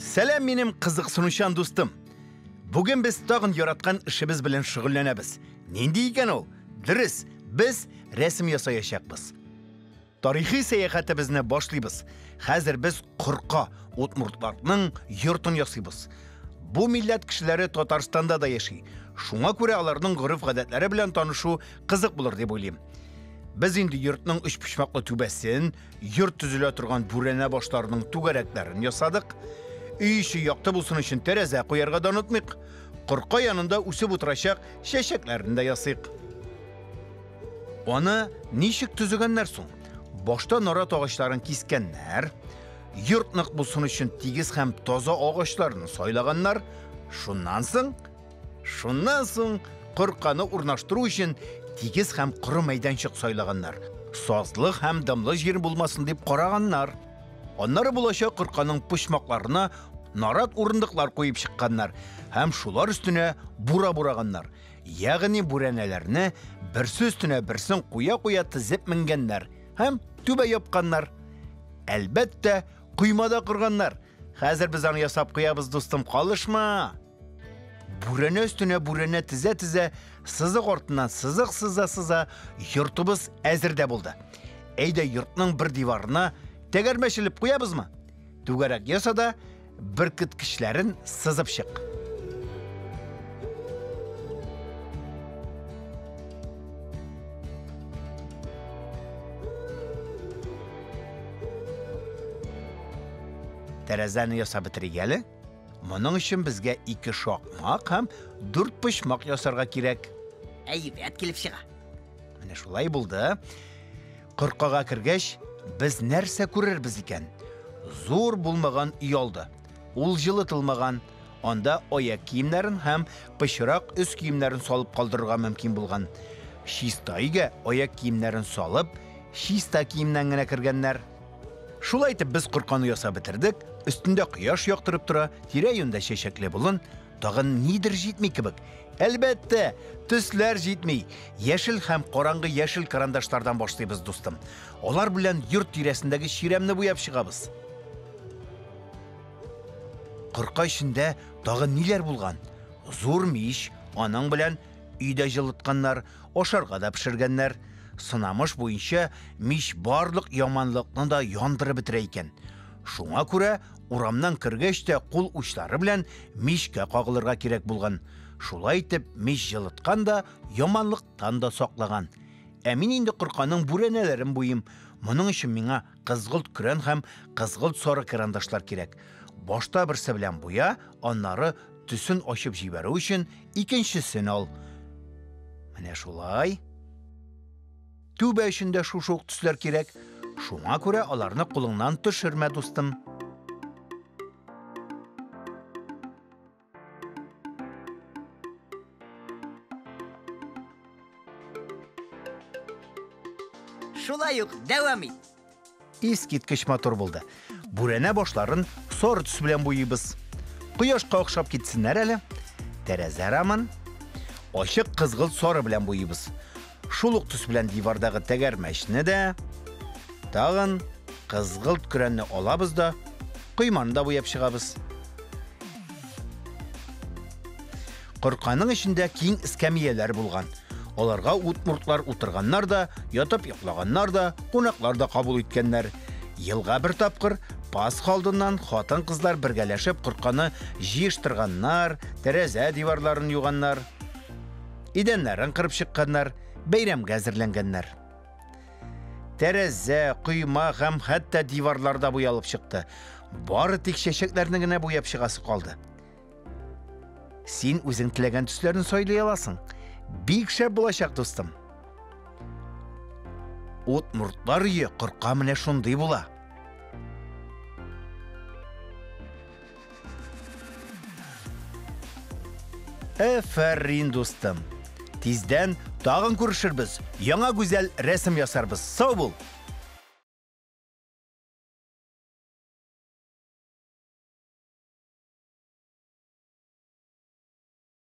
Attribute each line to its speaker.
Speaker 1: Сәлам, минем кызыксынучан дустым. Бүген без тагын яраткан эшебез белән шөгыльләнәбез. Нинди икән ул? Дөрес, без рәсем ясаячакбыз. Тарихи сәяхәтебезне башлыйбыз. Хәзер без корка, удмуртларның йортын ясыйбыз. Бу милләт кешеләре Татарстанда да яши. Шуңа күрә аларның гореф-гадәтләре белән танышу кызык булыр дип уйлыйм. Без инде йортның өчпочмаклы түбәсен, йорт төзелә торган бүрәнә башларының түгәрәкләрен ясадык. Өй эче якты булсын өчен тәрәзә куярга да онытмыйк. Корка янында үсеп утырачак чәчәкләрен дә ясыйк. Аны ничек төзегәннәр соң? Башта нарат агачларын кискәннәр, йорт нык булсын өчен тигез һәм таза агачларны сайлаганнар. Шуннан соң, шуннан соң корканы урнаштыру өчен тигез һәм коры мәйданчык сайлаганнар. Сазлык һәм дымлы җир булмасын дип караганнар. Аннары булачак корканың почмакларына нарат урындыклар куеп чыкканнар һәм шулар өстенә бура бураганнар. Ягъни бүрәнәләрне берсе өстенә берсен куя-куя тезеп менгәннәр һәм түбә япканнар. Әлбәттә, койма да корганнар. Хәзер без аны ясап куябыз, дустым, калышма. Бүрәнә өстенә бүрәнә тезә-тезә, сызык артыннан сызык сыза-сыза, йортыбыз әзер дә булды. Әйдә, йортның бер диварына тәгәрмәч элеп куябызмы? Түгәрәк яса да, беркеткечләрен сызып чык. Тәрәзәне ясап бетерик әле. Моның өчен безгә ике шакмак һәм дүрт почмак ясарга кирәк.
Speaker 2: Әйбәт килеп чыга.
Speaker 1: Менә шулай булды. Коркага кергәч, без нәрсә күрербез икән? Зур булмаган өй алды. Ул җылытылмаган. Анда аяк киемнәрен һәм пычрак өс киемнәрен салып калдырырга мөмкин булган. Чиста өйгә аяк киемнәрен салып, чиста киемнән генә кергәннәр. Шулай итеп без корканы ясап бетердек. Өстендә кояш яктырып тора, тирә-юньдә чәчәкле болын. Тагын нидер җитми кебек. Әлбәттә, төсләр җитми. Яшел һәм караңгы яшел карандашлардан башлыйбыз, дустым. Алар белән йорт тирәсендәге чирәмне буяп чыгабыз. Корка эчендә тагын ниләр булган? Зур мич, аның белән өйдә җылытканнар, ашарга да пешергәннәр. Сынамыш буенча мич барлык яманлыкны да яндырып бетерә икән. Шуңа күрә урамнан кергәч тә кул учлары белән мичкә кагылырга кирәк булган. Шулай итеп мич җылыткан да, яманлыктан да саклаган. Ә мин инде корканың бүрәнәләрен буйыйм. Моның өчен миңа кызгылт көрән һәм кызгылт сары карандашлар кирәк. Башта берсе белән буя, аннары төсен ачып җибәрү өчен икенчесен ал. Менә шулай. Түбә өчен дә шушы ук төсләр кирәк. Шуңа күрә аларны кулыңнан төшермә, дустым.
Speaker 2: Шулай ук дәвам ит.
Speaker 1: Искиткеч матур булды. Бүрәнә башларын сары төс белән буйыйбыз. Кояшка охшап китсеннәр әле. Тәрәзә рамын ачык кызгылт сары белән буйыйбыз. Шул ук төс белән дивардагы тәгәрмәчне дә, тагын кызгылт көрәнне алабыз да, койманы да буяп чыгабыз. Корканың эчендә киң эскәмияләр булган. Аларга удмуртлар утырганнар да, ятып йоклаганнар да, кунаклар да кабул иткәннәр. Елга бер тапкыр Пасха алдыннан хатын-кызлар бергәләшеп корканы җыештырганнар, тәрәзә диварларын юганнар, идәннәрен кырып чыкканнар, бәйрәмгә әзерләнгәннәр. Тәрәзә, койма һәм хәтта диварлар да буялып чыкты. Бары тик чәчәкләрне генә буяп чыгасы калды. Син үзең теләгән төсләрне сайлый аласың. Бик шәп булачак, дустым. Удмуртлар өе корка менә шундый була. Әфәрин, дустым. Тиздән тагын күрешербез. Яңа гүзәл рәсем ясарбыз. Сау бул.